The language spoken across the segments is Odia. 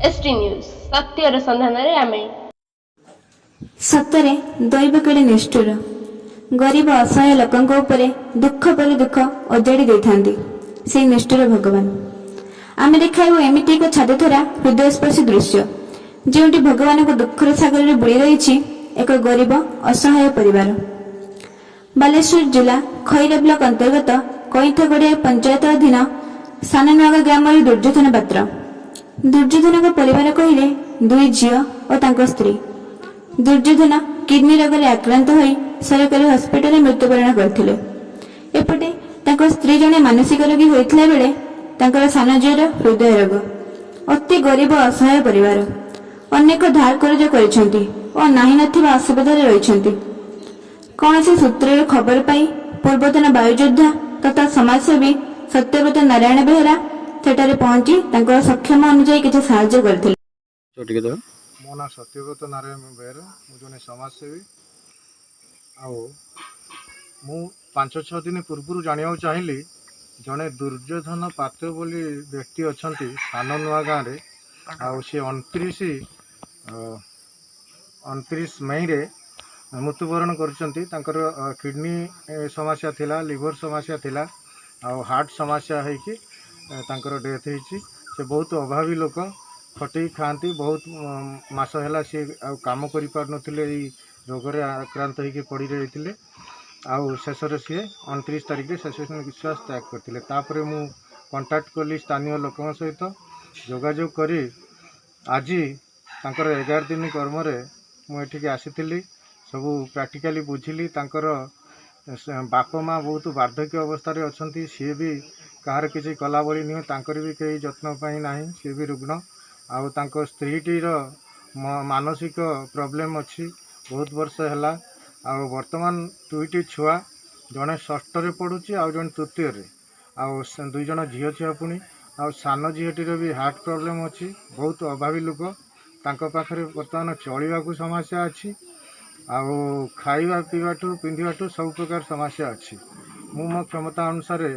ଏସଟି ନ୍ୟୁଜ୍, ସତ୍ୟର ସନ୍ଧାନରେ ଆମେ। ସତରେ ଦୈବ କେଡ଼େ ନିଷ୍ଠୁର! ଗରିବ ଅସହାୟ ଲୋକଙ୍କ ଉପରେ ଦୁଃଖ ପରେ ଦୁଃଖ ଅଜାଡ଼ି ଦେଇଥାନ୍ତି ସେଇ ନିଷ୍ଠୁର ଭଗବାନ। ଆମେ ଦେଖାଇବୁ ଏମିତି ଏକ ଛାତିଥରା ହୃଦୟସ୍ପର୍ଶୀ ଦୃଶ୍ୟ, ଯେଉଁଠି ଭଗବାନଙ୍କ ଦୁଃଖର ସାଗରରେ ବୁଡ଼ି ରହିଛି ଏକ ଗରିବ ଅସହାୟ ପରିବାର। ବାଲେଶ୍ୱର ଜିଲ୍ଲା ଖଇରା ବ୍ଲକ ଅନ୍ତର୍ଗତ କଇଁଥଗଡ଼ିଆ ପଞ୍ଚାୟତ ଅଧୀନ ସାନନୂଆଗାଁ ଗ୍ରାମର ଦୁର୍ଯ୍ୟୋଧନ ପାତ୍ର। ଦୁର୍ଯ୍ୟୋଧନଙ୍କ ପରିବାର କହିଲେ ଦୁଇ ଝିଅ ଓ ତାଙ୍କ ସ୍ତ୍ରୀ। ଦୁର୍ଯ୍ୟୋଧନ କିଡନୀ ରୋଗରେ ଆକ୍ରାନ୍ତ ହୋଇ ସରକାରୀ ହସ୍ପିଟାଲରେ ମୃତ୍ୟୁବରଣ କରିଥିଲେ। ଏପଟେ ତାଙ୍କ ସ୍ତ୍ରୀ ଜଣେ ମାନସିକ ରୋଗୀ ହୋଇଥିଲା ବେଳେ ତାଙ୍କର ସାନ ଝିଅର ହୃଦୟ ରୋଗ। ଅତି ଗରିବ ଅସହାୟ ପରିବାର। ଅନେକ ଧାର କରଜ କରିଛନ୍ତି ଓ ନାହିଁ ନଥିବା ଅସୁବିଧାରେ ରହିଛନ୍ତି। କୌଣସି ସୂତ୍ରରୁ ଖବର ପାଇ ପୂର୍ବତନ ବାୟୁଯୋଦ୍ଧା ତଥା ସମାଜସେବୀ ସତ୍ୟବ୍ରତ ନାରାୟଣ ବେହେରା ସେଠାରେ ପହଞ୍ଚି ତାଙ୍କର ସକ୍ଷମ ଅନୁଯାୟୀ କିଛି ସାହାଯ୍ୟ କରିଥିଲେ। ଟିକେ ଦେବ। ମୋ ନାଁ ସତ୍ୟବ୍ରତ ନାରାୟଣ ବେହେରା। ମୁଁ ଜଣେ ସମାଜସେବୀ। ଆଉ ମୁଁ 5-6 ଦିନ ପୂର୍ବରୁ ଜାଣିବାକୁ ଚାହିଁଲି, ଜଣେ ଦୁର୍ଯ୍ୟୋଧନ ପାତ୍ର ବୋଲି ବ୍ୟକ୍ତି ଅଛନ୍ତି ସାନ ନୂଆ ଗାଁରେ। ଆଉ ସିଏ 29 ମେରେ ମୃତ୍ୟୁବରଣ କରିଛନ୍ତି। ତାଙ୍କର କିଡ଼ନୀ ସମସ୍ୟା ଥିଲା, ଲିଭର ସମସ୍ୟା ଥିଲା ଆଉ ହାର୍ଟ ସମସ୍ୟା ହେଇକି ତାଙ୍କର ଡେଥ୍ ହେଇଛି। ସେ ବହୁତ ଅଭାବୀ ଲୋକ, ଖଟିକି ଖାଆନ୍ତି। ବହୁତ ମାସ ହେଲା ସିଏ ଆଉ କାମ କରିପାରୁନଥିଲେ, ଏଇ ରୋଗରେ ଆକ୍ରାନ୍ତ ହେଇକି ପଡ଼ି ରହିଥିଲେ। ଆଉ ଶେଷରେ ସିଏ 29 ତାରିଖରେ ଶେଷ ନିଶ୍ୱାସ ତ୍ୟାଗ କରିଥିଲେ। ତାପରେ ମୁଁ କଣ୍ଟାକ୍ଟ କଲି, ସ୍ଥାନୀୟ ଲୋକଙ୍କ ସହିତ ଯୋଗାଯୋଗ କରି ଆଜି ତାଙ୍କର 11 ଦିନ କର୍ମରେ ମୁଁ ଏଠିକି ଆସିଥିଲି। ସବୁ ପ୍ରାକ୍ଟିକାଲି ବୁଝିଲି। ତାଙ୍କର ବାପା ମା ବହୁତ ବାର୍ଦ୍ଧକ୍ୟ ଅବସ୍ଥାରେ ଅଛନ୍ତି। ସିଏ ବି କାହାର କିଛି କଲା ଭଳି ନୁହେଁ। ତାଙ୍କର ବି କେହି ଯତ୍ନ ପାଇଁ ନାହିଁ, ସିଏ ବି ରୁଗ୍ଣ। ଆଉ ତାଙ୍କ ସ୍ତ୍ରୀଟିର ମାନସିକ ପ୍ରୋବ୍ଲେମ୍ ଅଛି ବହୁତ ବର୍ଷ ହେଲା। ଆଉ ବର୍ତ୍ତମାନ ଦୁଇଟି ଛୁଆ, ଜଣେ ଷଷ୍ଠରେ ପଢ଼ୁଛି ଆଉ ଜଣେ ତୃତୀୟରେ, ଆଉ ଦୁଇ ଜଣ ଝିଅ ଛୁଆ ପୁଣି। ଆଉ ସାନ ଝିଅଟିର ବି ହାର୍ଟ ପ୍ରୋବ୍ଲେମ୍ ଅଛି। ବହୁତ ଅଭାବୀ ଲୋକ। ତାଙ୍କ ପାଖରେ ବର୍ତ୍ତମାନ ଚଳିବାକୁ ସମସ୍ୟା ଅଛି ଆଉ ଖାଇବା ପିଇବାଠୁ ପିନ୍ଧିବାଠୁ ସବୁ ପ୍ରକାର ସମସ୍ୟା ଅଛି। ମୁଁ ମୋ କ୍ଷମତା ଅନୁସାରେ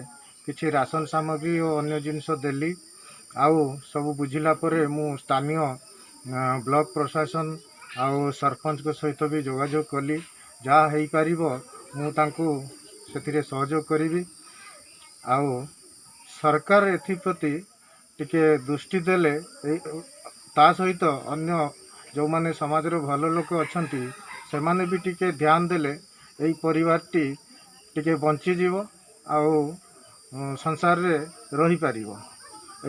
କିଛି ରାସନ ସାମଗ୍ରୀ ଓ ଅନ୍ୟ ଜିନିଷ ଦେଲି। ଆଉ ସବୁ ବୁଝିଲା ପରେ ମୁଁ ସ୍ଥାନୀୟ ବ୍ଲକ ପ୍ରଶାସନ ଆଉ ସରପଞ୍ଚଙ୍କ ସହିତ ବି ଯୋଗାଯୋଗ କଲି। ଯାହା ହେଇପାରିବ ମୁଁ ତାଙ୍କୁ ସେଥିରେ ସହଯୋଗ କରିବି। ଆଉ ସରକାର ଏଥିପ୍ରତି ଟିକେ ଦୃଷ୍ଟି ଦେଲେ, ଏଇ ତା ସହିତ ଅନ୍ୟ ଯେଉଁମାନେ ସମାଜର ଭଲ ଲୋକ ଅଛନ୍ତି, ସେମାନେ ବି ଟିକେ ଧ୍ୟାନ ଦେଲେ ଏଇ ପରିବାରଟି ଟିକେ ବଞ୍ଚିଯିବ ଆଉ ସଂସାରରେ ରହିପାରିବ।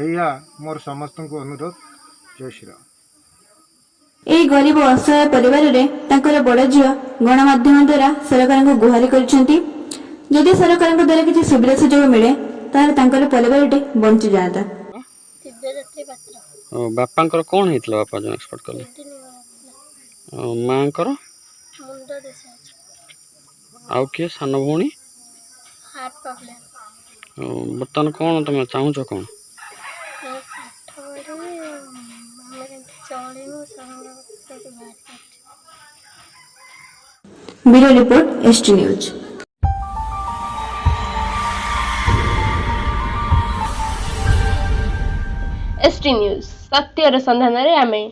ଏଇଆ ମୋର ସମସ୍ତଙ୍କୁ ଅନୁରୋଧ। ଜୟ ଶ୍ରୀରାମ। ଏହି ଗରିବ ଅସହାୟ ପରିବାରରେ ତାଙ୍କର ବଡ଼ ଝିଅ ଗଣମାଧ୍ୟମ ଦ୍ୱାରା ସରକାରଙ୍କୁ ଗୁହାରି କରିଛନ୍ତି, ଯଦି ସରକାରଙ୍କ ଦ୍ୱାରା କିଛି ସୁବିଧା ସୁଯୋଗ ମିଳେ, ତାହେଲେ ତାଙ୍କର ପରିବାରଟି ବଞ୍ଚିଯାଆନ୍ତା। ଦିବ୍ୟଜ୍ୟୋତି ପାତ୍ର। ଓ, ବାପାଙ୍କର କ'ଣ ହେଇଥିଲା? ବାପା ଜଣେ ଏକ୍ସପର୍ଟ କଲେ। କିଡନୀ ଖରାପ ଥିଲା। ଆଉ ମାଆଙ୍କର? ମୁଣ୍ଡ ଦୋଷ ଅଛି। ଆଉ କିଏ, ସାନ ଭଉଣୀ? Heart problem. ଆଉ ବର୍ତ୍ତମାନ କ'ଣ ତମେ ଚାହୁଁଛ କ'ଣ? ମୁଁ ପାଠ ପଢ଼ିବି, ଆମେ କେମିତି ଚଳିବୁ, ସରକାରଙ୍କ ଗୁହାରି କରୁଛୁ। Bureau report, ST news. ST news, ସତ୍ୟର ସନ୍ଧାନରେ ଆମେ।